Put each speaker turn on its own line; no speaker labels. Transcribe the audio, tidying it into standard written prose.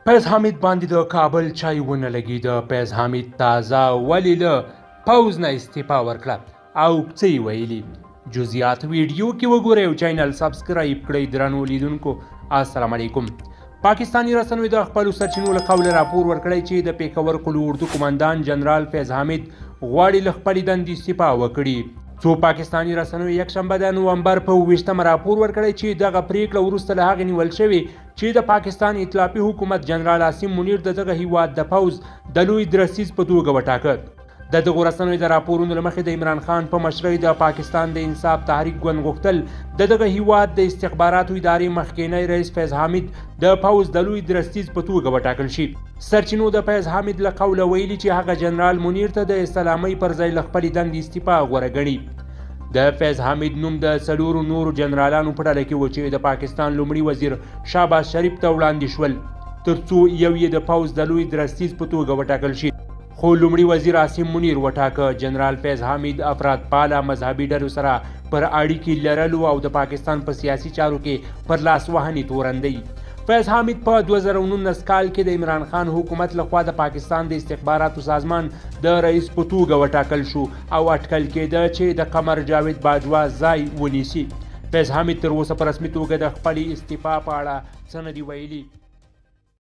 فیض حامد باندې د کابل چای ونه لګېده. فیض حامد تازه ولې له پوځ نه استعفا ورکړه او څه یې ویلي؟ جزئیات ویډیو کې وګورئ او چینل سبسکرایب کړئ. درنو لیدونکو السلام علیکم. پاکستاني رسنیو د خپلو سرچینو له قوله راپور ورکړی چې د پېښور قول اردو قومندان جنرال فیض حامد غواړي له خپلې دندې استعفا وکړي. څو پاکستاني رسنیو یکشنبه د نومبر په 27مه راپور ورکړی چې دغه پریکړه وروسته له هغې نیول شوې چې د پاکستان ائتلافي حکومت جنرال عاصم منیر د دغه هیواد د پوځ د لوی درستیز په توګه وټاکه. د دغو رسنیو د راپورونو له مخې د عمران خان په مشرۍ د پاکستان د انصاف تحریک ګوند غوښتل د دغه هیواد د استخباراتو ادارې مخکینی رئیس فیض حامد د پوځ د لوی درستیز په توګه وټاکل شي. سرچینو د فیض حامد له قوله ویلي چې هغه جنرال منیر ته د سلامۍ پر ځای له خپلې دندې استعفا غوره ګڼي. د فیض حامد نوم د څلورو نورو جنرالانو په ډله کې و چې د پاکستان لومړي وزیر شهباز شریف ته وړاندې شول ترڅو یو یې د پوځ د لوی درستیز په توګه وټاکل شي، خو لومړي وزیر عاصم منیر وټاکه. جنرال فیض حامد افراد پاله مذهبي ډلو سره پر اړیکې لرلو او د پاکستان په سیاسي چارو کې پر لاسوهنې تورن دی. فیض حامد په 2019 کال کې د عمران خان حکومت لخوا د پاکستان د استخباراتو سازمان د رئیس په توګه وټاکل شو او اټکل کېده چې د قمر جاوید باجوه ځای ونیسي. فیض حامد تر اوسه په رسمي توګه د خپلې استعفا په اړه څه نه دي ویلي.